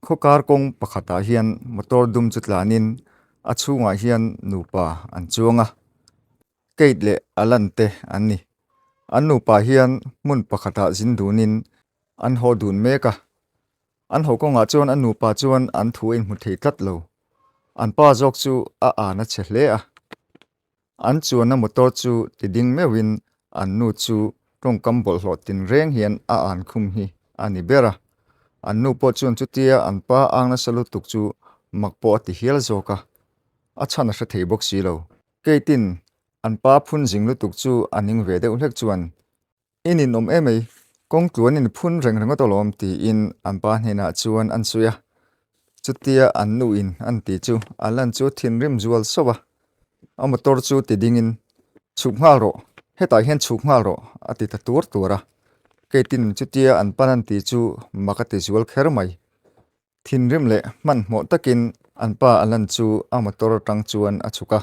Khawkar kawng pakhatah hian motor dum chu tlanin a chhungah hian nupa an chuang a, Kate leh Alan te an ni. An nupa hian hmun pakhatah zin dunin an haw dun mek a, an haw kawngah chuan an nupa chuan an thu a inhmu thei tlat lo. An pa zawk chu a an a chhe hle a. An chuanna motor chu ti ding meuhin an nu chu tawngkam bawlhhlawh tinreng hian a an khum hi a ni ber a. An nu pawh chuan chutia an pa ang nasa lutuk chu mak pawh a ti hial zawk a, a chhan a hre thei bawk si lo. Kate-in an pa phun zing lutuk chu a ning ve deuh hlek chuan I ninawm em ei, kawng tluan in phun reng ringawt alawm tiin an pa hnenah chuan an sawi a. Chutia an nu in an ti chu a lan chu thinrim zual sauh a, a motor chu ti dingin chhuk nghal rawh, hetah hian chhuk nghal rawh a ti ta tuar tuar a. Keitin chutia an pan an ti chu mak a ti zual kher mai. Thinrim leh hmanhmawh takin an pa a lan chu a motor atang chuan a chhuk a.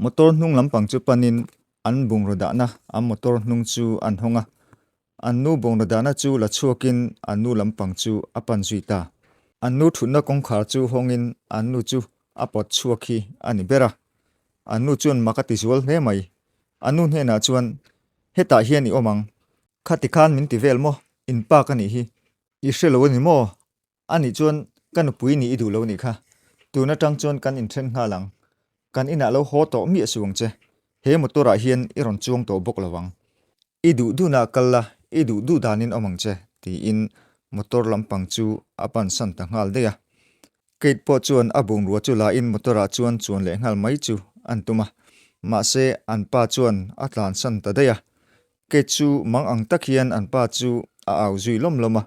Motor hnung lampang chu panin an bungraw dahna an motor hnung chu an hawng a. An nu bungraw dahna chu la chhuakin an nu lampang chu a pan zui ta. An nu thutna kawngkhar chu hawngin an nu chu a pawt chhuak hi a ni ber a. An nu chuan mak a ti zual hle mai. An nu hnenah chuan, Hetah hian i awm ang. Khati khan min ti vel maw? In pa ka nih hi. I hre lo a ni maw? A nih chuan ka nupui nih i duh lo nih kha. Tun atang chuan kan inthen nghal ang. Kan inah lo haw tawh miah suh ang che. He motor ah hian i rawn chuang tawh bawk lo ang. I duh duhna kal la, i duh duh danin awm ang che, tiin motor lampang chu a pansan ta nghal daih a. Kate pawh chuan a bungrua chu la in motor ah chuan chuan leh nghal mai chu an tum a. Mahse an pa chuan a tlansan ta daih a. Kate chu mang ang tak hian an pa chu a au zui lawm lawm a.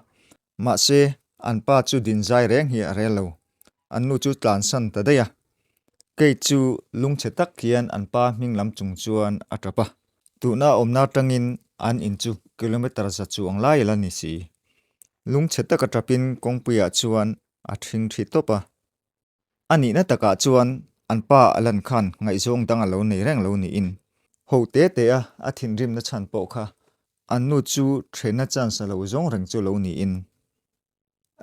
Mahse, an pa chu din zai reng hi a rel lo. An nu chu tlansan ta daih a. Kate chu lungchhe tak hian an pa hming lam chung chuan a tap a. Tuna awmna atangin an in chu kilometre za chuang lai a la ni si. Lungchhe taka tapin kawngpuiah chuan a thing thi tawp a. A nihna takah chuan an pa a lan khan ngaihzawng dang a lo nei reng lo niin ho te te a a thinrimna chhan pawh kha an nu chu thenna chance a lo zawng reng chu lo niin.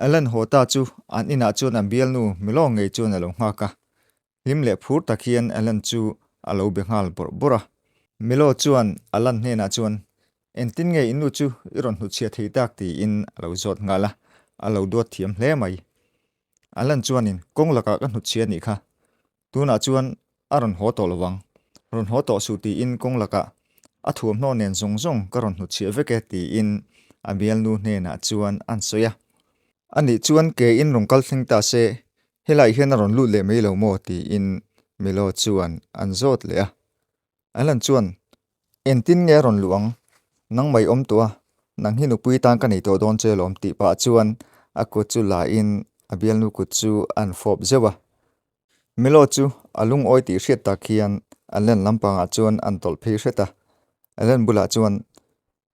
Alan haw ta chu an inah chuan an bialnu Milo ngei chuan a lo nghak a, hlim leh phur tak hian Alan chu a lo be nghal bawrh bawrh a. Milo chuan Alan hnenah chuan, Engtin nge i nu chu i rawn hnuchhiah thei tak tiin a lo zawt nghal a, a lo duat thiam hle mai. A lan chuanin kawng lakah ka hnutchhia anih kha. Tunah chuan a rawn haw tawh lo vang. Rawn haw tawh suh tiin kawng lakah a thuamhnaw nen zawng zawng ka rawn hnutchhiah vek e tiin a bialnu hnenah chuan an sawi a. Anih chuan ke in rawn kal thleng ta se, helaiah hian a rawn lut leh mai lo maw tiin Melo chuan an zawt leh a. Alan chuan, Engtin nge a rawn luh ang? Nang mai awm tawh a, nang hi nupui tan ka nei tawh dawn che lawm tih pah chuan a kut chu la in a bialnu kut chu a han fawp zeuh a. Melo chu a lungawi tih hriat tak hian Alan lampangah chuan an tawlh phei hret a. Alan bulah chuan,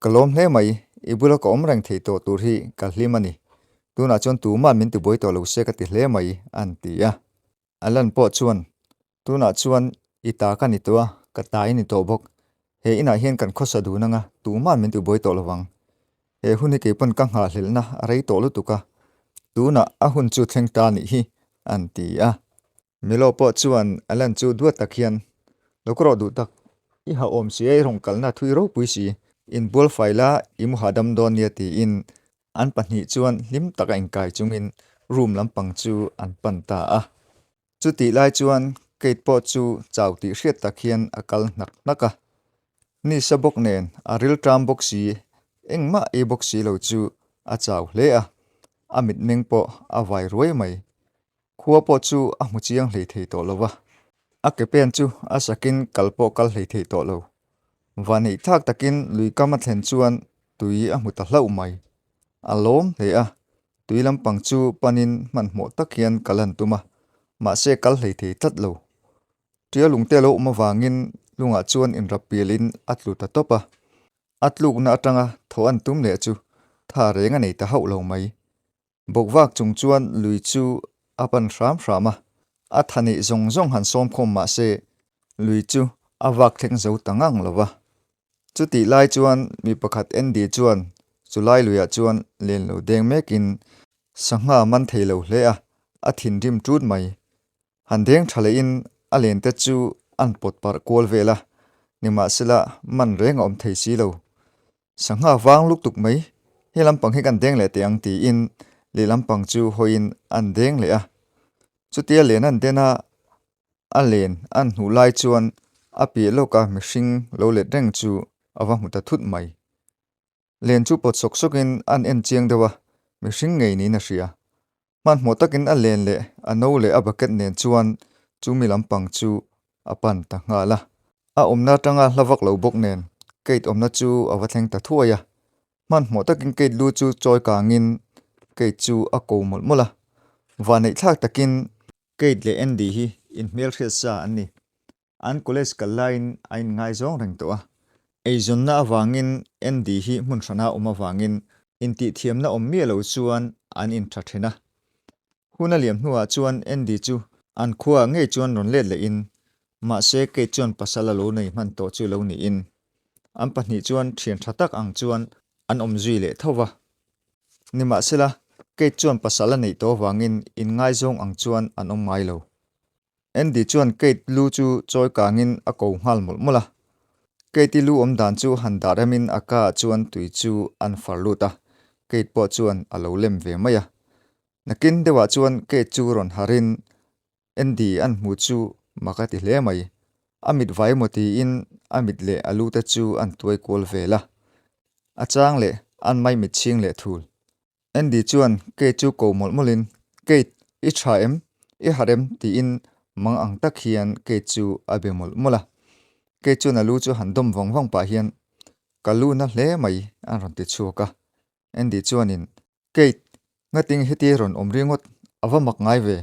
Ka lawm hle mai, i bula ka awm reng thei tawh tur hi ka hlim a ni. Tunah chuan tuma'n min tibuai tawh lo se ka ti hle mai, an ti a. Alan pawh chuan, Tunah chuan i ta ka ni tawh a, ka ta i ni tawh bawk. He inah hian kan khawsa dun anga, tuma'n min tibuai tawh lovang. He hun hi keipawn ka nghahhlelhna a rei tawh lutuk a, tunah a hun chu thleng ta nih hi, an ti a. Milo pawh chuan Alan chu duat tak hian, Lo ka rawh duh tak, i hauhawm si a, i rawn kalna thui ropui si, inbual fai la, i mu hahdam dawn nia tiin an pahnih chuan hlim taka inkai chungin room lampang chu an pan ta a. Chutih lai chuan Kate pawh chu chau tih hriat tak hian a kal hnak hnak a. Nisa bawk nen a rilṭam bawk si, engmah ei bawk si lo chu a chau hle a, a mitmeng pawh a vai ruai mai. Khua pawh chu a hmu chiang hlei thei tawh lo va, a ke pen chu a sakin kal pawh kal hlei thei tawh lo. Vaneih thlak takin lui kam a thlen chuan tui a hmu ta hlauh mai. A lawm hle a, tui lampang chu panin hmanhmawh tak hian kal an tum a, mahse kal hlei thei tlat lo. Tia lungte lo awm avangin lungah chuan inrap pialin a tlu ta tawp a, a tlukna atanga thaw an tum leh chu tha reng a nei ta hauh lo mai. Bawkvak chung chuan lui chu a pan hram hram a, a tha neih zawng zawng han sawm khawm mah se lui chu a vak thleng zo ta ngang lo va. Chutih lai chuan mi pakhat Andy chuan chulai luiah chuan len lo deng mekin. Sangha a man thei lo hle a, a thinrim ṭut mai. Han deng ṭha lehin a len te chu an pawt parh kual vel a, nimahsela man reng a awm thei si lo. Sangha vang luktuk mai, he lampang hi kan deng leh teh ang tiin lehlam pang chu hawiin an deng leh a. Chutia len an den a, a len an hnuh lai chuan a piah lawka mihring lo let reng chu a va hmu ta thut mai. Len chu pawt sawk sawkin an en chiang deuh a, mihring ngei niin a hria. Hmanhmawh takin a len leh a no leh a bucket nen chuan chu mi lampang chu a pan ta nghal a. A awmna atanga hla vak lo bawk nen Kate awmna chu a va thleng ta thuai a. Hmanhmawh takin Kate lu chu chawi kangin Kate chu a ko mawlh mawlh a. Vanneih thlak takin Kate leh Andy hi inhmelhriat sa an ni. An college kal laiin a inngaizawng reng tawh a. Eizawnna avangin Andy hi hmun hrana awm avangin intihthiamna awm miah lo chuan an intha then a. Hun a liam hnuah chuan Andy chu an khuaah ngei chuan rawn let lehin mahse Kate chuan pasal a lo nei hman tawh chu lo niin an pahnih chuan thian tha tak ang chuan an awm zui leh tho va. Nimahsela, Kate chuan pasal a neih tawh avangin inngaizawng ang chuan an awm ngai lo. Andy chuan Kate lu chu chawi kangin a ko nghal mawlh mawlh a. Kate-i lu awm dan chu han dah remin a ka ah chuan tui chu an far lut a, Kate pawh chuan a lo lem ve mai a. Nakin deuhah chuan Kate chu rawn harin Andy an hmu chu mak a ti hle mai. A mit vai emaw tiin a mit leh a lu te chu an tuai kual vel a. A chang leh an mai mit chhing leh thul. Andy chuan Kate chu ko mawlh mawlhin, Kate, i tha em? I harh em? tiin mang ang tak hian Kate chu a be mawlh mawlh a. Kate chuan a lu chu han dawm vang vang pah hian, Ka lu na hle mai, an rawn ti chhuak a. Andy chuanin, Kate, ngating heti rawn awm ringawt, a va mak ngai ve,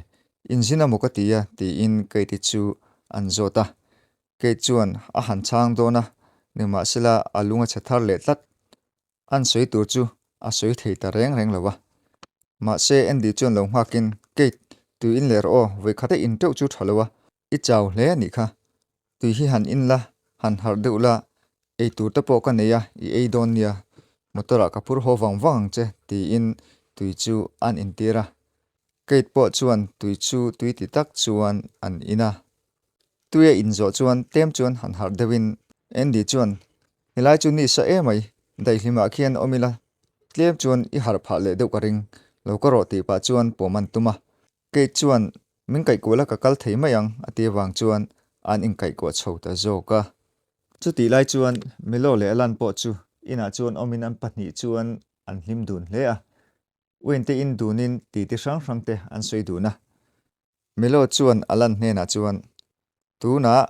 inzin a maw ka ti a, tiin Kate-i chu an zawt a. Kate chuan a han chhang dawn a, nimahsela a lung a chhe thar leh tlat. An sawi tur chu a sawi thei ta reng reng lo a. Mahse Andy chuan lo nghakin, Kate, tui in leh rawh aw, vawikhat a in teuh chu tha lo a, i chau hle a nih kha. Tui hi han in la, han harh deuh la, ei tur te pawh ka nei a, i ei dawn nia, motor ah ka phur haw vang vang ang che, tiin tui chu an intir a. Kate pawh chuan tui chu tui ti tak chuan an in a. Tui a inzawh chuan tlem chuan han harh deuhin Andy chuan, Helai chu ni sa emai, daihlimah khian awm ila, tlem chuan i harh phah leh deuh ka ring, lo ka rawh tih pah chuan pawm an tum a. Kate chuan, Min kaihkuah la ka kal thei mai ang a ti avang chuan an inkaihkuah chho ta zawk a. Chutih lai chuan Milo leh Alan pawh chu inah chuan awmin an pahnih chuan an hlim dun hle a. Wayne te in dunin titi hrang hrang te an sawi dun a. Milo chuan Alan hnenah chuan, Tunah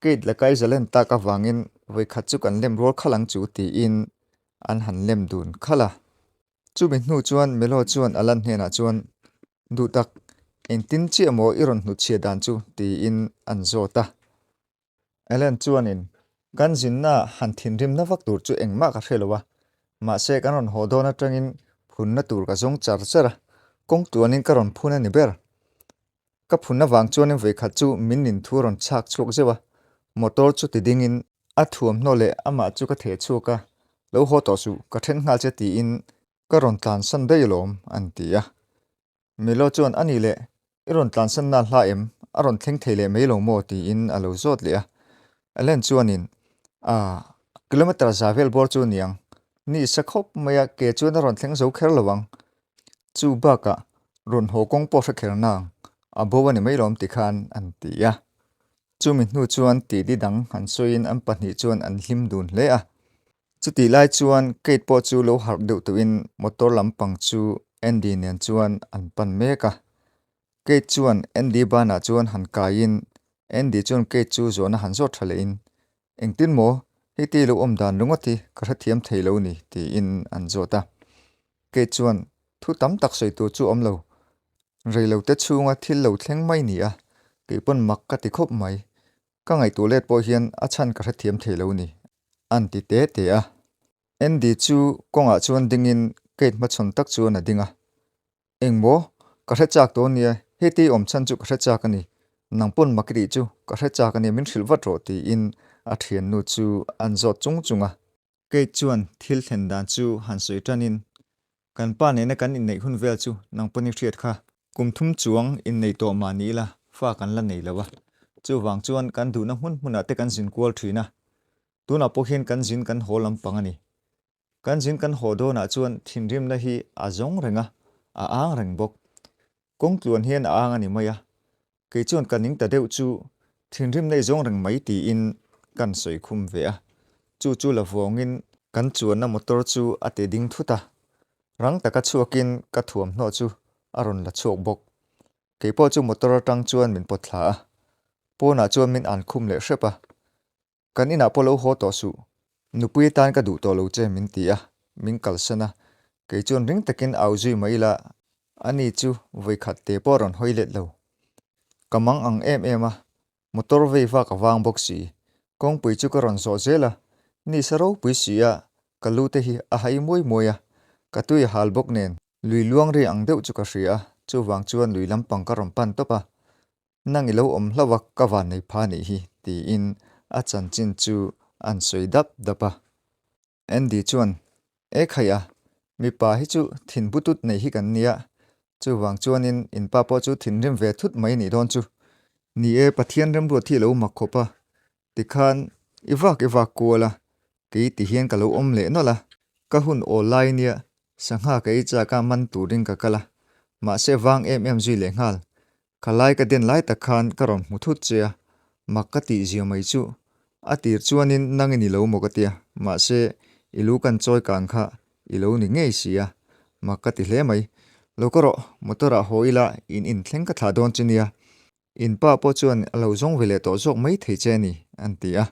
Kate lakai zalen tak avangin vawikhat chu kan lem rual khalh ang chu tiin an han lem dun khalh a. Chumi hnu chuan Milo chuan Alan hnenah chuan, Duh tak, engtin chiah maw i rawn hnutchhiah dan chu tiin an zawt a. Ellen chuanin, Kan zinna han thinrimna vak tur chu engmah ka hre lo a, mahse kan rawn haw dawn atangin phunna tur ka zawng char char a, kawng tuanin ka rawn phun a ni ber. Ka phun avang chuanin vawikhat chu min nin thu rawn chhak chhuak zeuh a, motor chu ti dingin a thuamhnaw leh amah chu ka theh chhuak a, Lo haw tawh suh, ka then nghal che tiin ka rawn tlansan daih alawm, an ti a. Milo chuan, A nih leh, i rawn tlansan na hla em? A rawn thleng thei leh mai lo maw? tiin a lo zawt leh a. Ellen chuanin, Aaa, kilometre za vel bawr chu niang. Ni sa khawp mai a, ke chuan a rawn thleng zo kher lo ang. Chu bakah, rawn haw kawng pawh hre kher nang, a bo a ni mai lawm tikhan an ti a. Chumi hnu chuan titi dang han sawiin an pahnih chuan an hlim dun hle a. Chutih lai chuan Kate pawh chu lo harh deuh tuhin motor lampang chu Andy nen chuan an pan mek a. Kate chuan Andy banah chuan han kaiin Andy chuan Kate chu zawhna han zawt tha lehin, Engtin maw, hei te i lo awm dan ringawt hi ka hrethiam thei lo ni, tiin an zawt a. Kate chuan thu tam tak sawi tur chu awm lo, reilote chhunga thil lo thleng mai ni a, kei pawn mak ka ti khawp mai. Ka ngaihtuah let pawh hian a chhan ka hrethiam thei lo ni, an ti te te a. Andy chu kawngah chuan dingin Kate hmachhawn tak chuan a ding a. Engmaw? Ka hre chak tawh ania, hei te i awm chhan chu ka hre chak a ni. Nang pawn mak i tih chu ka hre chak a nia, min hrilh vat rawh tiin a thiannu chu an zawt chung chung a. Kate chuan thil thlen dan chu han sawi tanin. Kan pa nena kan inneih hun vel chu nang pawn i hriat kha. Kum thum chuang innei tawh mah ni ila fa kan la nei lo a, chuvang chuan kan duhna hmun hmunah te kan zin kual thin a, tunah pawh hian kan zin kan haw lampang a ni. Kan zin kan haw dawnah chuan thinrimna hi a zawng reng a, a ang reng bawk. Kawng tluan hian a ang a ni mai a, kei chuan ka ning ta deuh chu thinrim nei zawng reng mai tiin kan sawi khum ve a, chu chu la vawngin kan chuanna motor chu a ti ding thut a, rang taka chhuakin ka thuamhnaw chu a rawn la chhuak bawk. Kei pawh chu motor atang chuan min pawt thla a, pawnah chuan min an khum leh hrep a, Kan inah pawh lo haw tawh suh. Nupui atan ka duh tawh lo che min ti a, min kalsan a. Kei chuan ring takin au zui mai ila, ani chu vawikhat te pawh a rawn hawi let lo. Ka mang ang em em a, motor vei vak a vang bawk si. Kawngpui chu ka rawn zawh zel a, ni sa ropui si a, ka lu te hi a hai muai muai a, ka tui a hal bawk nen. Lui luang ri ang deuh chu ka hria a, chuvang chuan lui lampang ka rawn pan tawp a. Nang i lo awm hlauh a, ka van nei pha nih hi, tiin a chanchin chu an sawi dap dap a. Andy chuan, E khaih a, mipa hi chu thin butut nei hi kan nia, chuvang chuanin in pa pawh chu thinrim ve thut mai nih dawn chu. Ni e, Pathian remruat hi a lo mak khawp a, tikhan i vak i vak kual a, kei ti hian ka lo awm leh nawlh a, ka hun awl lai nia, sangha ka ei chak a man turin ka kal a, mahse vang em em zui leh nghal, Ka lai ka den lai tak khan ka rawn hmu thut che a, mak ka tih zia mai chu. A tir chuanin nang i ni lo maw ka tia, mahse i lu kan chawi kang kha i lo ni ngei si a, mak ka ti hle mai. Lo ka rawh, motor ah haw ila in inthleng ka thlah dawn che nia. In pa pawh chuan a lo zawng ve leh tawh zawk mai thei che a ni, an ti a.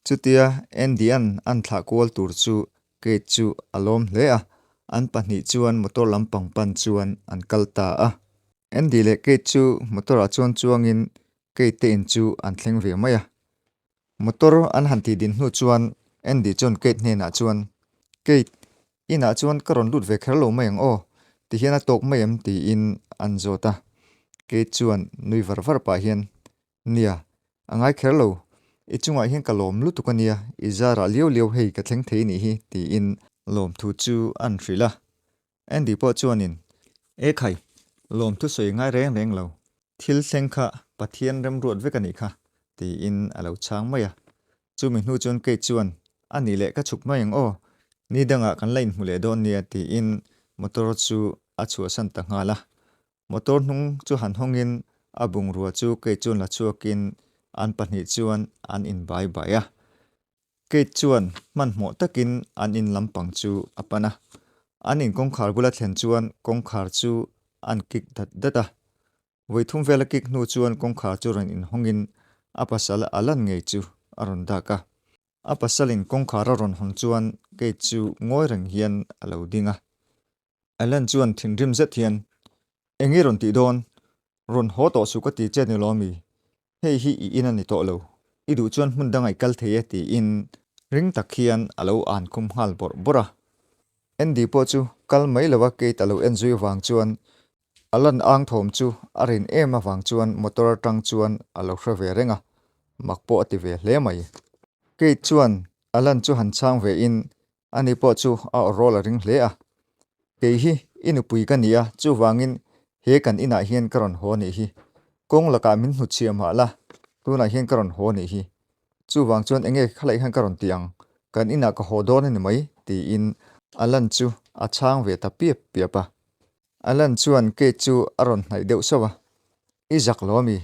Chutia Andy-a'n an thlah kual tur chu Kate chu a lawm hle a, an pahnih chuan motor lampang pan chuan an kal ta a. Andy leh Kate chu motor ah chuan chuangin Kate te in chu an thleng ve mai a. Motor an han tih din hnu chuan Andy chuan Kate hnenah chuan, Kate, inah chuan ka rawn lut ve kher lo mai ang aw, tihian a tawk mai em? tiin an zawt a. Kate chuan nui var var pah hian, Nia, a ngai kher lo. I chungah hian ka lawm lutuk a nia, i zarah liau liau hei ka thleng thei nih hi, tiin lawmthu chu an hrilh a. Andy pawh chuanin, E khai, lawmthu sawi ngai reng reng lo, thil thleng kha Pathian remruat vek a nih kha, tiin a lo chhang mai a. Chumi hnu chuan Kate chuan, A nih leh ka chhuk mai ang aw, ni dangah kan la inhmu leh dawn nia, tiin motor chu a chhuahsan ta nghal a. Motor hnung chu han hawngin a bungrua chu Kate chuan la chhuakin an pahnih chuan an inbai bai a. Kate chuan hmanhmawh takin an in lampang chu a pan a. An in kawngkhar bula thlen chuan kawngkhar chu an kik dat dat a. Vawi thum vela kik hnu chuan kawngkhar chu rawn inhawngin a pasal a lan ngei chu a rawn dak a. A pasalin kawngkhar a rawn hawn chuan Kate chu ngawi reng hian a lo ding a. Ellen chuan thinrim zet hian, Eng i rawn tih dawn? Rawn haw tawh suh ka ti che ni lawmi? Hei hi i in a ni tawh lo. I duh chuan hmun danga i kal thei e tiin ring tak hian a lo an khum nghal bawrh bawrh a. Andy pawh chu kal mai lova Kate a lo en zui avang chuan a lan ang thawm chu a rin em avang chuan motor atang chuan a lo hre ve reng a, mak pawh a ti ve hle mai. Kate chuan Alan chu han chhang ve in Ani pawh chu a awrawl a ring hle a. Kei hi i nupui ka ni a, chuvangin he kan inah hian ka rawn haw nih hi. Kawng lakah min hnutchhiah mah la, tunah hian ka rawn haw nih hi. Chuvang chuan enge khalaih hian ka rawn ti ang, kan inah ka haw dawn a ni mai, tiin Alan chu a chhang ve ta piap piap a. Alan chuan Kate chu a rawn hnaih deuh sauh a, I zak lo ami?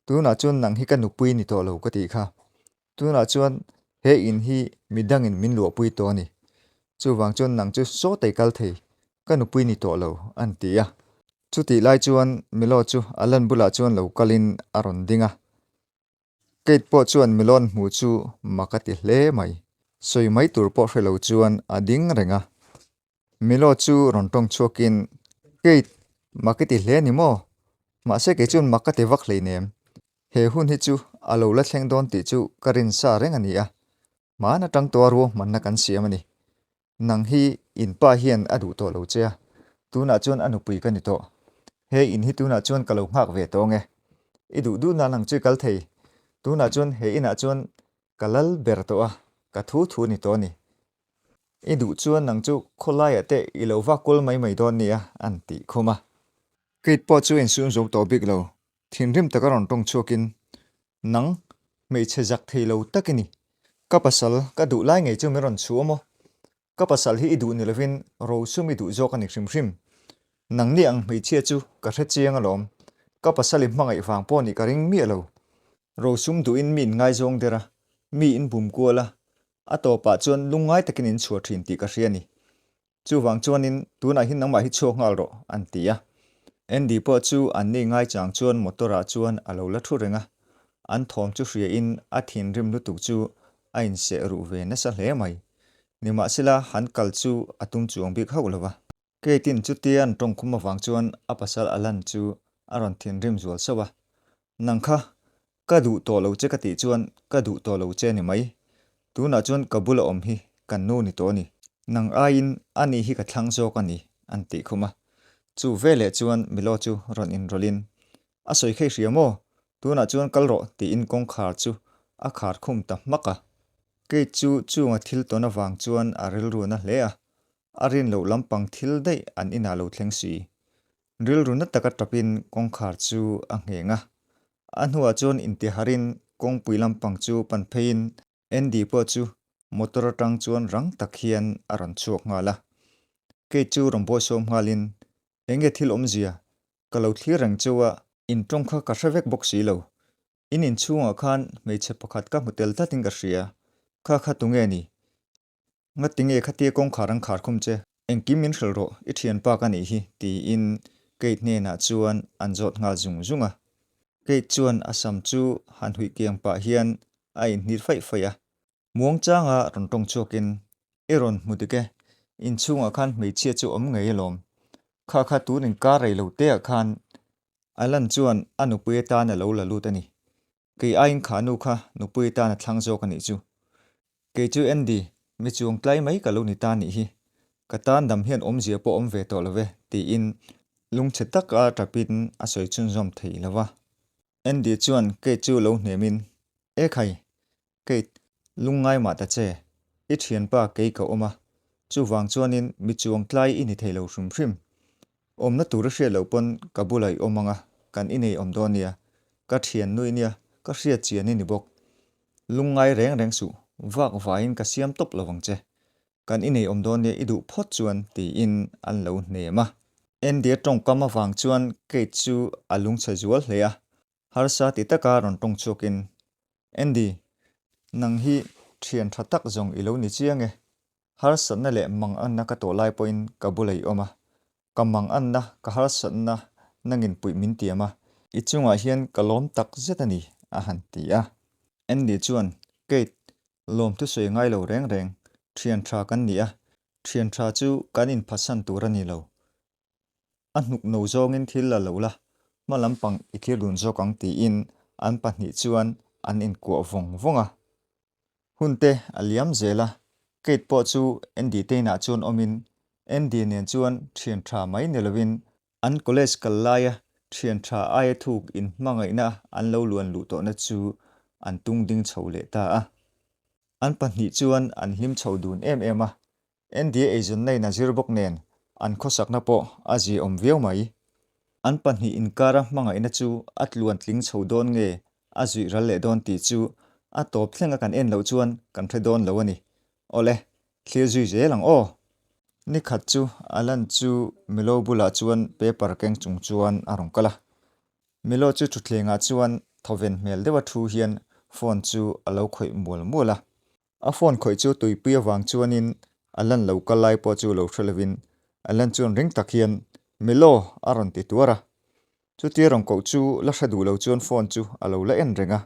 Tunah chuan nang hi ka nupui ni tawh lo ka tih kha. Tunah chuan he in hi midangin min luahpui tawh a ni. Chuvang chuan nang chu sawtei kal thei, ka nupui ni tawh lo, an ti a. Chutih lai chuan Milo chu Alan bulah chuan lo kalin a rawn ding a. Kate pawh chuan Milo'n hmu chu mak a ti hle mai. Sawi mai tur pawh hre lo chuan a ding reng a. Milo chu rawn tawng chhuakin, Kate, mak i ti hle ni maw? Mahse kei chuan mak ka ti vak hleinem. He hun hi chu a lo la thleng dawn tih chu ka rin sa reng a ni a, hmaan atang tawha ruahmanna kan siam a ni. Nang hi in pa hian a duh tawh lo che a, tunah chuan a nupui ka ni tawh. He in hi tunah chuan ka lo nghak ve tawh ang e. I duh duh nan ang chu i kal thei. Tunah chuan he inah chuan ka lal ber tawh a, ka thu thu a ni tawh a ni. I duh chuan nang chu khawlaiah te i lo vak kual mai mai dawn nia, an tih khum a. Kate pawh chu a insum zo tawh bik lo, thinrim taka rawn tawng chhuakin, Nang, hmeichhe zak thei lo tak i ni. Ka pasal, ka duh lai ngei chu min rawn chhu awm aw. Ka pasal hi i duh ni lovin rosum i duh zawk a ni hrim hrim. Nangni ang hmeichhia chu ka hre chiang alawm. Ka pasal i hmangaih vang pawh nih ka ring miah lo. Rosum duhin mi inngaizawng der a, mi inbum kual a, a tawpah chuan lungngai takin in chhuah thin tih ka hria a ni. Chuvang chuanin tunah hian nangmah hi chhuak nghal rawh, an ti a. Andy pawh chu anni ngaichang chuan motor ah chuan a lo la thu reng a, an thawm chu hriain a thinrim lutuk chu a inseh ruh ve nasa hle mai. Nimahsela han kal chu a tum chuang bik hauh lo va. Kate-in chutia an tawngkhum avang chuan a pasal Alan chu a rawn thinrim zual sauh a, Nang kha, ka duh tawh lo che ka tih chuan ka duh tawh lo che a ni mai. Tunah chuan ka bula awm hi kan nu ni tawh a ni. Nang aiin ani hi ka thlang zawk a ni, an tih khum a. Chu veleh chuan Milo chu rawn inrawlhin, A sawi khei hria maw? Tunah chuan kal rawh tiin kawngkhar chu a khar khum ta hmak a. Kate chu chunga thil tawn avang chuan a rilru na hle a, a rin loh lampang thil daih an inah lo thleng si. Rilru na taka tapin kawngkhar chu a ngheng a. A hnuah chuan intiharin kawngpui lampang chu pan pheiin Andy pawh chu motor atang chuan rang tak hian a rawn chhuak nghal a. Kate chu rawn bawisawm nghalin, Enge thil awmzia? Ka lo thlir reng cheu a, in tawng kha ka hre vek bawk si lo. In inchhungah khan hmeichhe pakhat ka hmu tel tlatin ka hria. Kha kha tunge ni? Ngatinge khatia kawngkhar an khar khum che? Engkim min hrilh rawh, i thianpa ka nih hi, tiin Kate hnenah chuan an zawt nghal zung zung a. Kate chuan a sam chu han huih kiang pah hian a inhnir faih faih a. Muangchanga rawn tawng chhuakin, I rawn hmu dik e, inchhungah khan hmeichhia chu awm ngei alawm. Kha kha tun inkar rei lo teah khan Alan chuan a nupui atan a lo la lut a ni. Kei aiin kha nu kha nupui tan a thlang zawk a nih chu. Kei chu Andy, mi chuang tlai mai ka lo ni ta nih hi. Ka tan dam hian awmzia pawh awm ve tawh lo ve, tiin lungchhe taka tapin a sawi chhunzawm thei lo va. Andy chuan Kate chu lo hnemin, E khai, Kate, lungngai mah ta che. I thianpa kei ka awm a, chuvang chuanin mi chuang tlai i ni thei lo hrim hrim. Awmna tur i hriat loh pawn ka bulah i awm ang a, kan inei awm dawn nia. Ka thian nui nia, ka hriat chian i ni bawk. Lungngai reng reng suh, vak vaiin ka siam tawp lo ang che. Kan inei awm dawn nia i duh phawt chuan tiin an lo hnem a. Andy-a tawngkam avang chuan Kate chu a lungchhe zual hle a, harsa ti taka rawn tawng chhuakin, Andy, nang hi thian tha tak zawng i lo ni chiang e. Harsatna leh manganna ka tawh lai pawhin ka bulah i awm a, ka manganna, ka harsatna nangin puih min tiam a, i chungah hian ka lawm tak zet a ni, a han ti a. Andy chuan, Kate, lawm thusawi ngai lo reng reng, thian tha kan ni a, thian tha chu kan inphatsan tur a ni lo. A hnuk no zawngin thil la lo la, hma lampang i thlir dun zawk ang tiin an pahnih chuan an inkuah vawng vawng a. Hun te a liam zel a, Kate pawh chu Andy te inah chuan awmin Andy nen chuan thian tha mai ni lovin an college kal laia thian tha aia thuk inhmangaihna an lo luan luh tawhna chu an tung ding chho leh ta a. An pahnih chuan an hlim chho dun em em a, Andy eizawnna in a zir bawk nen an khawsakna pawh a ziaawm viau mai. An pahnih inkara hmangaihna chu a tluan tling chho dawn nge a zuih ral leh dawn tih chu a tawp thlenga kan en loh chuan kan hre dawn lo a ni. Awle, thlir zui zel ang aw. Ni khat chu Alan chu Milo bulah chuan paper keng chung chuan a rawn kal a. Milo chu thutthlengah chuan thawven hmel deuha thu hian phone chu a lo khawih mual mual a. A phone khawih chu tuipui avang chuanin Alan lo kal lai pawh chu lo hre lovin Alan chuan ring tak hian Milo a rawn ti tuar a. Chutia rawn koh chu la hre duh lo chuan phone chu a lo la en reng a.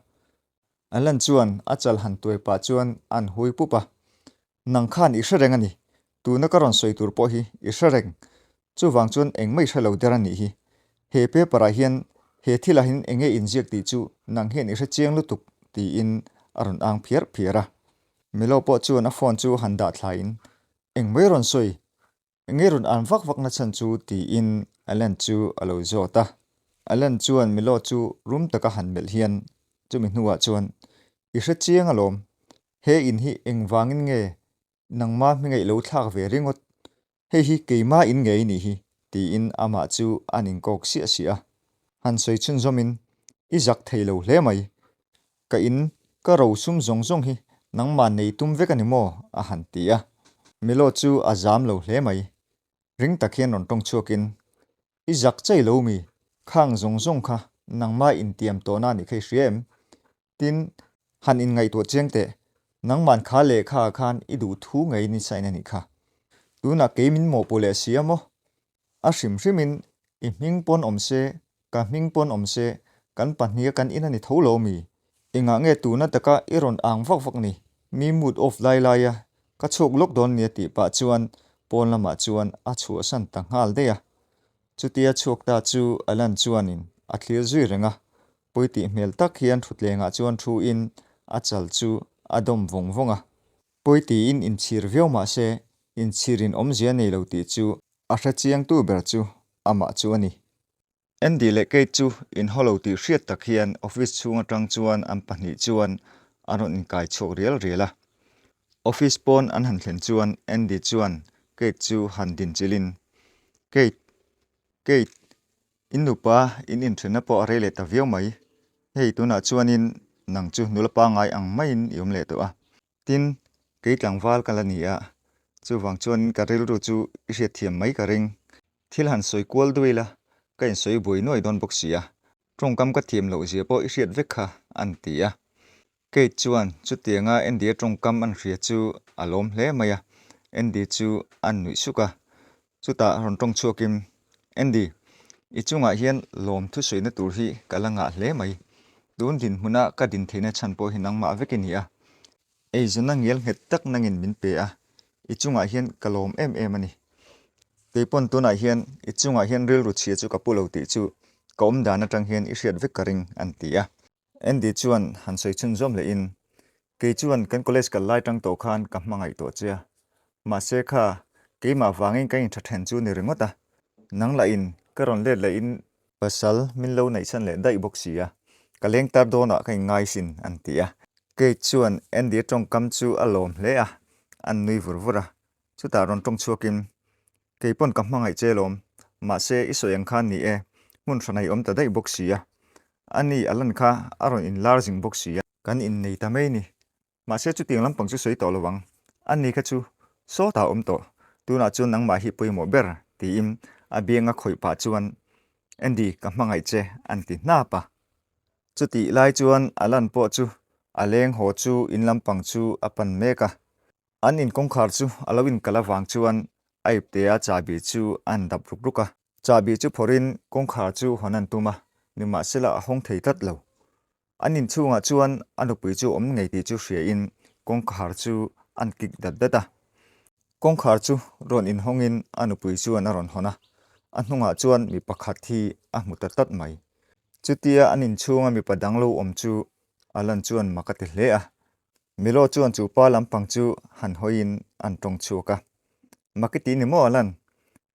Alan chuan a chal han tuai pah chuan an hui pup a. Nang khan i hre reng a ni. Tuna ka rawn sawi tur pawh hi i hre reng. Chuvang chuan engmah i hre lo der a nih hi. He paper ah hian he thil ah hian enge inziak tih chu nang hian i hre chiang lutuk tiin a rawn ang phiar phiar a. Milo pawh chuan a phone chu han dah thlaiin engmah i rawn sawi, enge rawn an vak vak na chhan chu tiin Alan chu a lo zawt a. Alan chuan Milo chu rum taka han melh hian chumi hnuah chuan i hre chiang alawm, he in hi engvangin nge? Nangma hminga i lo thlak ve ringawt, hei hi keima in ngei nih hi, tiin amah chu an inkawk siah siah a. Han sawi chhunzawmin, I zak thei lo hle mai. Ka in, ka rosum zawng zawng hi nangmah nei tum vek a ni maw? a han ti a. Milo chu a zam lo hle mai. Ring tak hian rawn tawng chhuakin, I zak chei lo mi, khang zawng zawng kha nangmah intiam tawhna a nih kha i hria em? Tin, han inngaihtuah chiang teh, nangman kha lehkha ah khan i duh thu ngei ni sign a nih kha. Tunah kei min mawhpuh leh si a maw? A hrim hrimin i hming pawn awm se, ka hming pawn awm se, kan pahniha kan in a ni tho lo mi? Engah nge tuna taka i rawn ang vak vak ni? Mi mood off lai laia ka chhuak lawk dawn nia tih pah chuan pawn lamah chuan a chhuahsan ta nghal daih a. Chutia chhuak ta chu Alan chuanin a thlir zui reng a, pawi tih hmel tak hian thutlengah chuan thu in a chal chu a dawm vawng vawng a. Pawi tiin inchhir viau mah se inchhirin awmzia nei lo tih chu a hrechiangtu ber chu amah chu a ni. Andy leh Kate chu inhaw lo tih hriat tak hian office chhung atang chuan an pahnih chuan an rawn inkai chhuak rial rial a. Office pawn an han thlen chuan Andy chuan Kate chu han dinchilhin, Kate, Kate, in nupa in inthenna pawh a rei leh ta viau mai. Hei tunah chuanin nang chu nula pangngai ang maiin i awm leh tawh a. Tin, kei tlangval ka la ni a, chuvang chuanin ka rilru chu i hriatthiam mai ka ring. Thil han sawi kual duai la, ka insawi buai nuai dawn bawk si a, tawngkam ka thiam loh zia pawh i hriat vek kha, an ti a. Kate chuan chutianga Andy-a tawngkam an hria chu a lawm hle mai a, Andy chu a nuih suk a. Chutah rawn tawng chhuakin, Andy, i chungah hian lawm thusawina tur hi ka la ngah hle mai. Tun dinhmuna ka din theihna chhan pawh hi nangmah vek i ni a. Eizawnna ngial nghet tak nangin min pe a, i chungah hian ka lawm em em a ni. Keipawn tunah hian i chungah hian rilru chhia chu ka pu lo tih chu ka awm dan atang hian i hriat vek ka ring, an ti a. Andy chuan han sawi chhunzawm lehin, Kei chuan kan college kal lai tang tawh khan ka hmangaih tawh che a, mahse kha keimah vangin ka intha then chu ni ringawt a, nang lahin ka rawn let lehin Pasal min lo neihchhan leh daih bawk si a, ka leng tar dawnah ka inngai sin, an ti a. Kate chuan Andy a tawngkam chu a lawm hle a, an nui vur vur a. Chutah rawn tawng chhuakin, Kei pawn ka hmangaih che lawm, mahse i sawi ang khan ni e, hmun hran a i awm ta daih bawk si a. Ani a lan kha a rawn inlar zing bawk si a. Kan innei ta mai ni. Mahse chutiang lampang chu sawi tawh lo ang, ani kha chu sawtah a awm tawh, tunah chuan nangmah hi pawimawh ber, tiin a bianga khawih pah chuan Andy ka hmangaih che an ti hnap a. Chutih lai chuan Alan pawh chu a leng haw chu in lampang chu a pan mek a, an in kawngkhar chu a lo inkalh avang chuan a iptea chahbi chu a han dap ruk ruk a. Chahbi chu phawrhin kawngkhar chu hawn an tum a, nimahsela a hawng thei tlat lo. An inchhungah chuan a nupui chu awm ngei tih chu hriain kawngkhar chu an kik dat dat a. Kawngkhar chu rawn inhawngin a nupui chuan a rawn hawn a, a hnungah chuan mi pakhat hi a hmu ta tlat mai. Chutia an inchhunga mipa dang lo awm chu Alan chuan mak a ti hle a. Milo chuan chu pa lampang chu han hawiin an tawng chhuak a. Mak i ti ni maw Alan?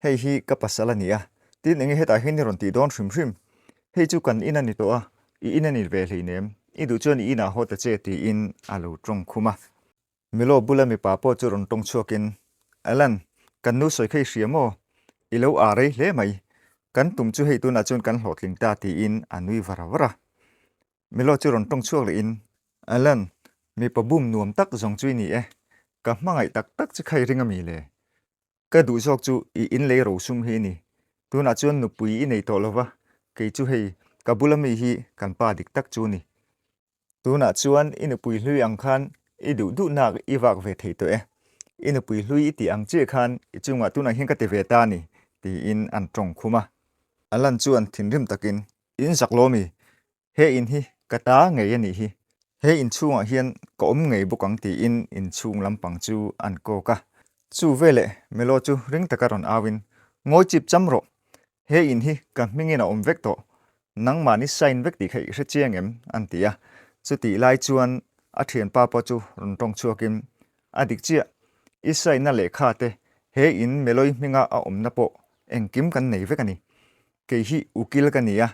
Hei hi ka pasal a ni a, tin enge hetah hian i rawn tih dawn hrim hrim? Hei chu kan in a ni tawh a, i in a ni ve hleinem, i duh chuan i inah haw ta che tiin a lo tawng khum a. Milo bula mipa pawh chu rawn tawng chhuakin, Alan, kan nu sawi kha i hria maw? I lo aa rei hle mai, kan tum chu hei tunah chuan kan hlawhtling ta tiin a nui var var a. Milo chu rawn tawng chhuak lehin, Alan, mipa bum nuam tak zawng chu i ni e, ka hmangaih tak tak che kha i ring a mi le? Ka duh zawk chu i inlei rosum hi i ni. Tunah chuan nupui i nei tawh lo va, kei chu hei ka bula mi hi kan pa dik tak chu ni. Tunah chuan i nupui hlui ang khan i duh duhnak i vak ve thei tawh e. I nupui hlui i tih ang chiah khan i chungah tunah hian ka ti ve ta a ni, tiin an tawng khum a. Alan chuan thinrim takin, In zak lo mi? He in hi ka ta ngei a nih hi. He in chhungah hian ka awm ngei bawk ang tiin in chhung lampang chu an kawk a. Chu veleh Melo chu ring taka rawn auin, Ngawi chip cham rawh. He in hi ka hmingin a awm vek tawh. Nangmahni sign vek tih kha i hre chiang em? an ti a. Chutih lai chuan a thianpa pawh chu rawn tawng chhuakin, A dik chiah, i sign na lehkha te he in Meloi hminga a awmna pawh engkim kan nei vek a ni. Kei hi ukil ka ni a,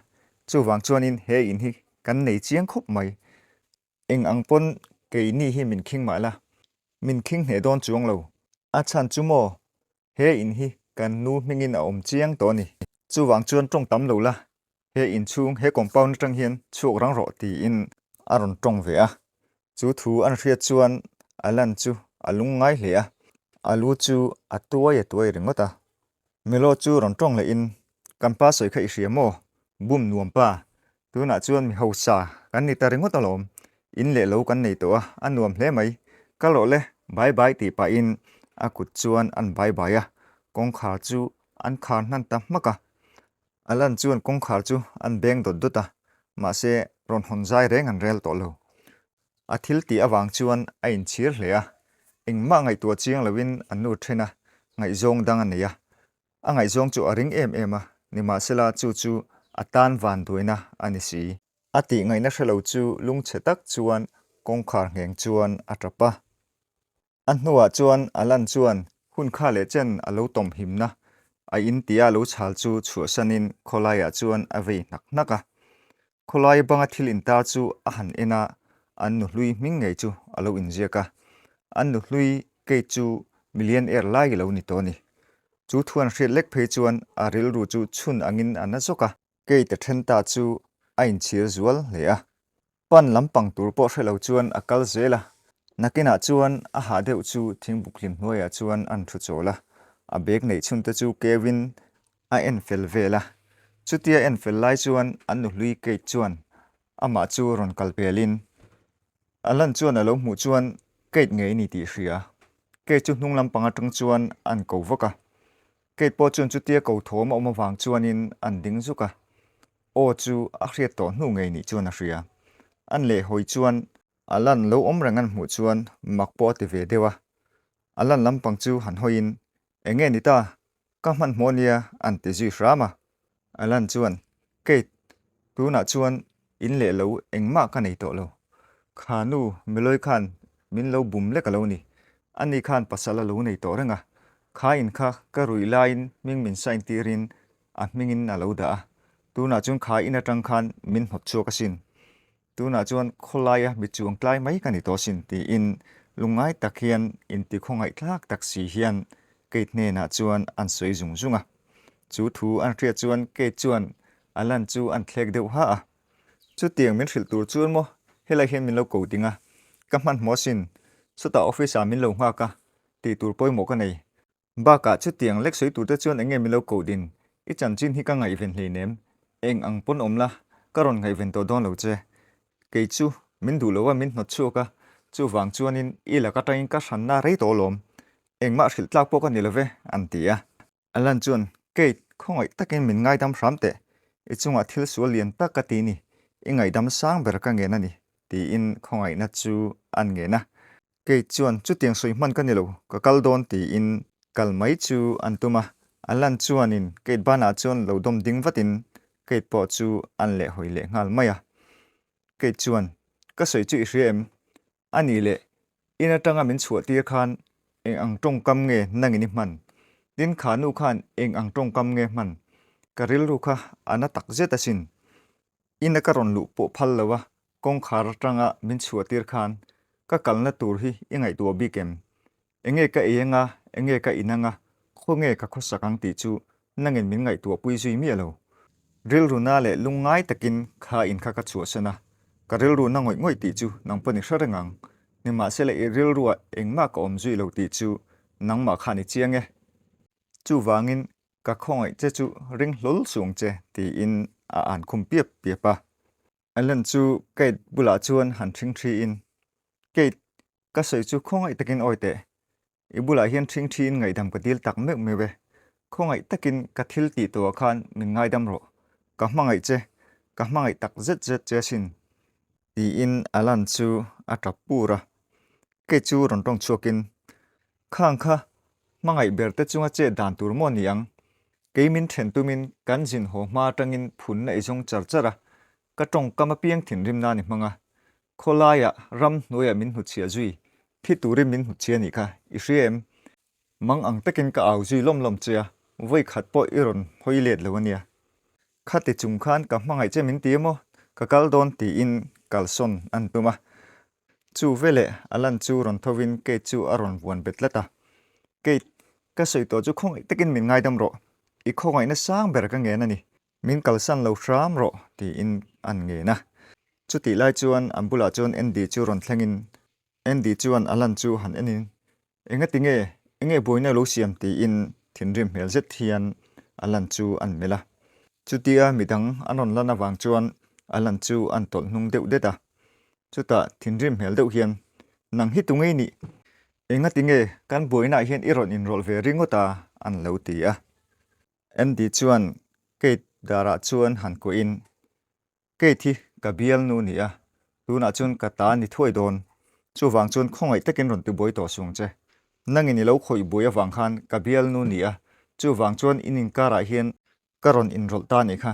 chuvang chuanin he in hi kan nei chiang khawp mai. Eng ang pawn keini hi min khing mah la, min khing hneh dawn chuang lo. A chhan chu maw? He in hi kan nu hmingin a awm chiang tawh a ni. Chuvang chuan tawng tam lo la, he in chhung, he compound atang hian chhuak rang rawh tiin a rawn tawng ve a. Chu thu an hriat chuan Alan chu a lung ngai hle a, a lu chu a tuai a tuai ringawt a. Melo chu rawn tawng lehin, Kan pa sawi kha i hria maw? Bum nuam pa, tunah chuan mi hausa kan ni ta ringawt alawm. In leh lo kan nei tawh a, a nuam hle mai. Kal rawh le, bye bye tih pahin a kut chuan an bye bye a, kawngkhar chu an khar hnan ta hmak a. Alan chuan kawngkhar chu an beng dawt dawt a, mahse rawn hawn zai reng an rel tawh lo. A thil tih avang chuan a inchhir hle a, engmah ngaihtuah chiang loin a nu then a, ngaihzawng dang a nei a. A ngaihzawng chu a ring em em a, nimahsela chu chu a tan vanduaina a ni si. A tih ngaihna hre lo chu lungchhe tak chuan kawngkhar ngheng chuan a tap a. A hnuah chuan Alan chuan hun kha leh chen a lo tawm himna a in tia lo chhal chu chhuahsanin khawlaiah chuan a vei hnak hnak a. Khawlai banga thil intar chu a han en a, an nuhlui hming ngei chu a lo inziak a. An nuhlui Kate chu millionaire lai a lo ni tawh a ni. Chu thu an hriat lek phei chuan a rilru chu chhun angin a na zawk a. Kate a then ta chu a inchhir zual hle a. Pan lampang tur pawh hre lo chuan a kal zel a, nakinah chuan a hah deuh chu thingbuk hlim hnuaiah chuan an thu chawl a, a bag neih chhun te chu keuin a en fel vel a. Chutia en fel lai chuan an nuhlui Kate chuan amah chu rawn kal pelin Alan chuan a lo hmuh chuan Kate ngei ni tih hria. Kate chu hnung lampang atang chuan an ko vak a. Kate pawh chuan chutia ko thawm a awm avang chuanin an ding zuk a. Aw chu a hriat tawh hnu ngei nih chuan a hria. An leh hawi chuan a lan lo awm reng an hmuh chuan mak pawh a ti ve deuh a. A lan lampang chu han hawiin, Eng nge ni ta? Ka hmanhmawh nia an ti zui hram a. A lan chuan, Kate, tunah chuan in leh lo engmah ka nei tawh lo. Kha nu Meloy khan min lo bum lek a lo ni. Ani khan pasal a lo nei tawh reng a. Kha in kha ka ruih laiin hming min sign tirin a hmingin a lo dah a, tunah chuan kha in atang khan min hnawt chhuak asin. Tunah chuan khawlaia mi chuang tlai mai ka ni tawh asin tiin lungngai tak hian intikhawngaih tlak tak si hian Kate hnenah chuan an sawi zung zung a. Chu thu an hriat chuan Kate chuan Alan chu an thlek deuh ha a. Chutiang min hrilh tur chuan maw helai hian min lo ko ding a, ka hmanhmawh asin, chutah office ah min lo nghak a, tih tur pawimawh ka nei. Bakah chutiang lek sawi turte chuan enge min lo koh din? I chanchin hi ka ngaihven hleinem. Eng ang pawn awm la, ka rawn ngaihven tawh dawn lo che. Kei chu min duh lo a min hnawt chhuak a, chuvang chuanin i lak atangin ka hranna rei tawh alawm. Engmah hrilh tlak pawh ka ni lo ve, an ti a. Alan chuan, Kate, khawngaih takin min ngaidam hram teh. I chungah thil sual lian tak ka ti ni. I ngaihdam sang ber ka ngen a ni, tiin khawngaihna chu an ngen a. Kate chuan chutiang sawi hman ka ni lo, ka kal dawn tiin kal mai chu an tum a. Alan chuanin Kate banah chuan lo dawm ding vatin Kate pawh chu an leh hawi leh nghal mai a. Kate chuan, Ka sawi chu i hria em? A nih leh, in atanga min chhuah tir khan eng ang tawngkam nge nangin i hman? Tin kha nu khan eng ang tawngkam nge hman? Ka rilru kha a na tak zet asin. Ina ka rawn luh pawh phal lo a, kawngkhar atanga min chhuah tir khan ka kalna tur hi i ngaihtuah bik em? Enge ka ei anga, enge ka in anga, khawnge ka khawsak ang tih chu nangin min ngaihtuah pui zui miah lo. Rilru na leh lungngai takin kha in kha ka chhuahsan a, ka rilru na ngawih ngawih tih chu nang pawn i hre reng ang. Nimahsela i rilruah engmah ka awm zui lo tih chu nangmah khan i chiang e. Chuvangin Ka khawngaih che chu ring hlawl suang che, tiin a an khum piap piap a. Ellen chu Kate bulah chuan han ṭhing ṭhiin, Kate, ka sawi chu khawngaih takin awi teh. I bulah hian ṭhing ṭhiin ngaihdam ka dil tak meuh meuh e. Khawngaih takin ka thil tih tawhah khan min ngaidam rawh. Ka hmangaih che, ka hmangaih tak zet zet che asin, tiin Alan chu a ṭap pur a. Kate chu rawn ṭawng chhuakin, Khang kha hmangaih ber te chunga chet dan tur maw ni ang? Kei min then tumin kan zin haw hma atangin phunna i zawng char char a, ka tawngkam apiang thinrim nan i hmang a. Khawlaiah ram hnuaiah min hnutchhiah zui, thi turin min hnutchhiah anih kha, i hria em? Mang ang takin ka au zui lawm lawm che a, vawi khat pawh i rawn hawi let lo ania. Khati chung khan ka hmangaih che min ti emaw, ka kal dawn tiin kalsawn an tum a. Chu veleh Alan chu rawn thovin Kate chu a rawn vuan bet tlat a. Kate, ka sawi tawh chu khawngaih takin min ngaidam rawh. I khawngaihna sang ber ka ngen a ni. Min kalsan lo hram rawh, tiin an ngen a. Chutih lai chuan an bulah chuan Andy chu rawn thlengin Andy chuan Alan chu han enin, Engati nge, enge buaina lo siam? tiin thinrim hmel zet hian Alan chu an melh a. Chutia midang an rawn lan avang chuan Alan chu an tawlh hnung deuh det a. Chutah thinrim hmel deuh hian, Nang hi tunge i nih? Engati nge kan buainaah hian i rawn inrawlh ve ringawt a? an lo ti a. Andy chuan Kate darah chuan han kuahin, Kate hi ka bialnu ni a, tunah chuan ka ta ni thuai dawn. Chuvang chuan khawngaih takin rawn tibuai tawh sung che. Nangin i lo khawih buai avang khan ka bialnu ni a, chuvang chuan in inkarah hian ka rawn inrawlh ta nih kha.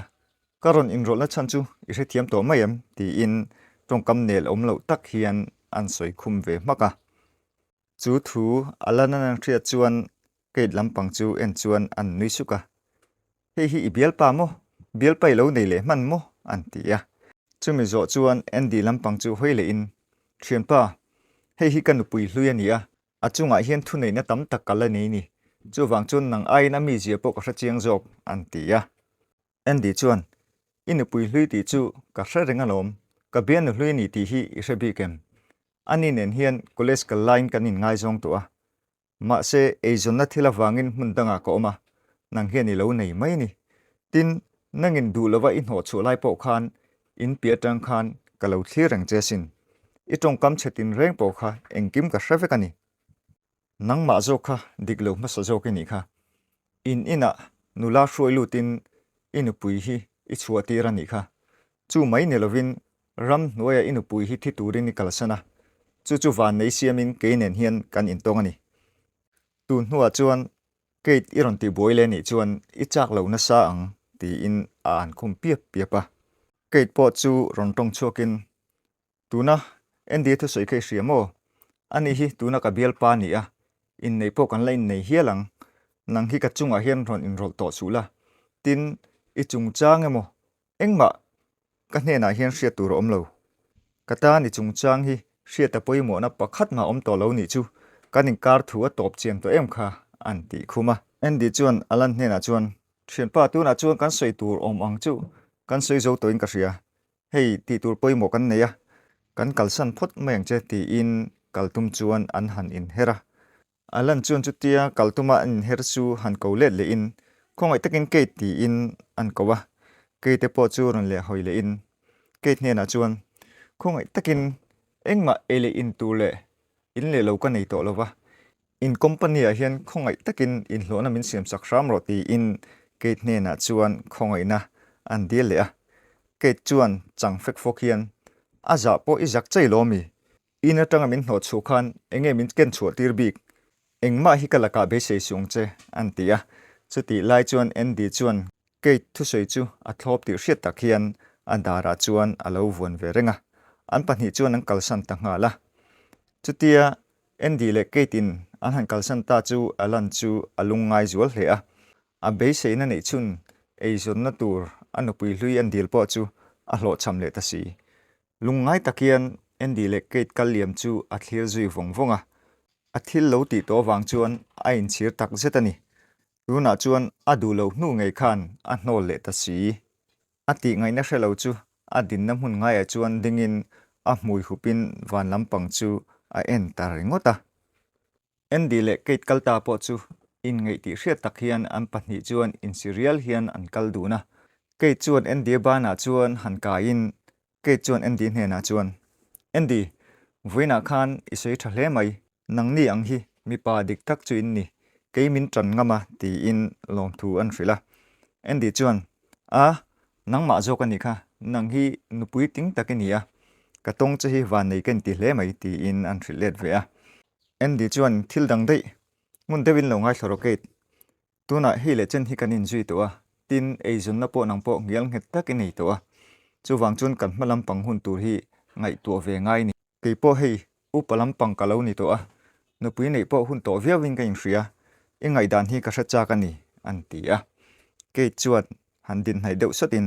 Ka rawn inrawlhna chhan chu i hrethiam tawh mai em? tiin tawngkam nel awm loh tak hian an sawi khum ve hmak a. Chu thu a la nan an hriat chuan Kate lampang chu en chuan an nui suk a. Hei hi i bialpa maw? Bialpa i lo nei leh hman maw? an ti a. Chumi zawh chuan Andy lampang chu hawi lehin, Thianpa, hei hi ka nupui hlui a ni a, a chungah hian thuneihna tam tak ka la nei ni. Chuvang chuan nang aiin a mizia pawh ka hre chiang zawk, an ti a. Andy chuan, I nupui hlui tih chu ka hre reng alawm, ka bialnu hlui a ni tih hi i hre bik em? Ani nen hian college kal laiin kan inngaizawng tawh a, mahse eizawnna thil avangin hmun dangah ka awm a, nang hian i lo nei mai a ni. Tin, nangin duh lova i hnawh chhuah lai pawh khan in piah atang khan ka lo thlir reng che asin. I tawngkam chhe tin reng pawh kha engkim ka hre vek a ni. Nangmah zawk kha dik lo hmasa zawk i nih kha. In inah nula hruai lutin i nupui hi i chhuah tir a nih kha. Chu mai ni lovin ram hnuaiah i nupui hi thi turin i kalsan a, chu chu vannei siamin kei nen hian kan intawng a ni. Tun hnuah chuan Kate i rawn tihbuai leh nih chuan i chak lo nasa ang tiin a an khum piap piap a. Kate pawh chu rawn tawng chhuakin Tuna Andy thusawi kha i hria maw? Ani hi tuna ka bialpa a ni a, inneih pawh kan la innei hial ang. Nang hi ka chungah hian rawn inrawlh tawh suh la. Tin, i chungchang emaw engmah ka hnenah hian hriat tur a awm lo. Ka tan i chungchang hi hriat a pawimawhna pakhat mah awm tawh lo nih chu kan inkar thu a tawp chian tawh em kha an tih khum a. Andy chuan Alan hnenah chuan, Thianpa, tunah chuan kan sawi tur awm ang chu kan sawi zo tawhin ka hria. Hei tih tur pawimawh kan nei a, kan kalsan phawt mai ang che tiin kal tum chuan an han inher a. Alan chuan chutia kal tuma an inher chu han ko let lehin khawngaih takin Kate tiin an ko a, Kate pawh chu rawn leh hawi lehin Kate hnenah chuan khawngaih takin engmah ei leh in tur leh in leh lo ka nei tawh lo va, In company ah hian khawngaih takin inhlawhna min siam sak hram rawh tiin Kate hnenah chuan khawngaihna an dil leh a. Kate chuan chang fek fawk hian, A zah pawh i zak chei lo mi? In atanga min hnawh chhuah khan enge min ken chhuah tir bik? Engmah hi ka lakah beisei suh ang che, an ti a. Chutih lai chuan Andy chuan Kate thusawi chu a thlawp tih hriat tak hian a darah chuan a lo vuan ve reng a. An pahnih chuan an kalsan ta nghal a. Chutia Andy leh Kate in an han kalsan ta chu Alan chu a lungngai zual hle a. A beiseina neih chhun eizawnna tur a nupui hlui an dil pawh chu a hlawhchham leh ta si. Lungngai tak hian Andy leh Kate kal liam chu a thlir zui vawng vawng a. A thil lo tih tawh avang chuan a inchhir tak zet a ni. Tunah chuan a duh loh hnu ngei khan a hnawl leh ta si. A tih ngaihna hre lo chu a dinna hmun ngaiah chuan dingin a hmui hupin van lampang chu a en ta ringawt a. Andy leh Kate kal ta pawh chu inngeih tih hriat tak hian an pahnih chuan insirial hian an kal dun a. Kate chuan Andy-a banah chuan han kaiin Kate chuan Andy hnenah chuan, Andy, vawiinah khan i sawi tha hle mai, nangni ang hi mipa dik tak chu in ni, kei min tan ngam a tiin lawmthu an hrilh a. Andy chuan, A, nangmah zawk a nih kha, nang hi nupui ting tak i ni a, ka tawng che hi vannei ka inti hle mai tiin an hrilh let ve a. Andy chuan thil dang daih, ngun deuhin lo ngaithla rawh Kate, Tunah hei leh chen hi kan inzui tawh a, tin eizawnna pawh nang pawh ngial nghet tak i nei tawh a, chuvang chuan kan hma lampang hun tur hi ngaihtuah ve ngai ni. Kei pawh hei upa lampang ka lo ni tawh a, nupui neih pawh hun tawh viauin ka inhria, i ngaihdan hi ka hre chak a ni, an ti a. Kate chuan han dinhnaih deuh sawtin,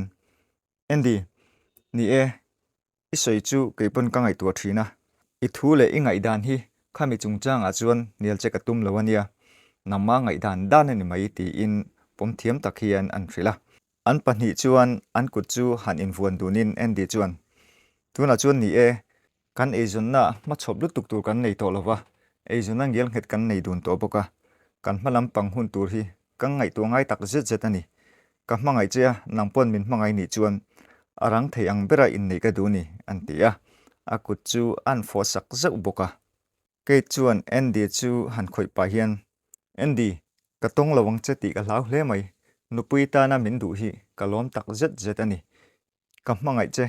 Andy, ni e, I sawi chu kei pawn ka ngaihtuah thin a, i thu leh i ngaihdan hi khami chungchangah chuan hnial che ka tum lo a nia. Nangma ngaihdan dan a ni mai tiin pawm thiam tak hian an hrilh a. An pahnih chuan an kut chu han invuan dunin Andy chuan, Tunah chuan ni e, kan eizawnna hmachhawp lutuk tur kan nei tawh lo va, eizawnna ngial nghet kan nei dun tawh bawk a, kan hma lampang hun tur hi ka ngaihtuah ngai tak zet zet a ni. Ka hmangaih che a, nang pawn min hmangaih nih chuan a rang thei ang bera inneih ka duh ni, an ti a, a kut chu a han fawh sak zeuh bawk a. Kate chuan Andy chu han khawih pah hian, Andy, ka tawng lo ang che tih ka hlau hle mai. Nupui tana min duh hi ka lawm tak zet zet a ni. Ka hmangaih che,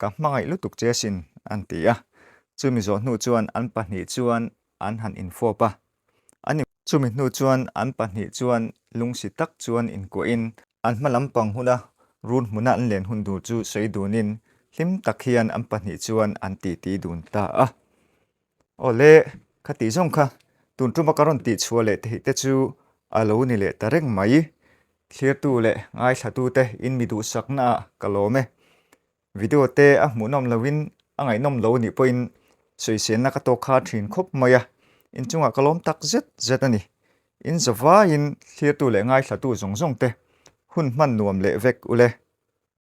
ka hmangaih lutuk che asin, an ti a. Chumi zawh hnu chuan an pahnih chuan an han infawp a. An Chumi hnu chuan an pahnih chuan lungsi tak chuan inkuahin an hma lampang huna run hmuna an len hun tur chu sawi dunin hlim tak hian an pahnih chuan an titi dun ta a. Aw le, kha tih zawng kha tun tuma ka rawn tih chhuah leh theih te chu a lo ni leh ta reng mai. Thlirtu leh ngaithlatute in mi duhsaknaah ka lawm e. Video te a hmuhnawm loin a ngaihnawm lo nih pawhin sawiselna ka tawk kha thin khawp mai a, inchungah ka lawm tak zet zet a ni. In zavaiin thlirtu leh ngaithlatu zawng zawng te hun hman nuam leh vek ule.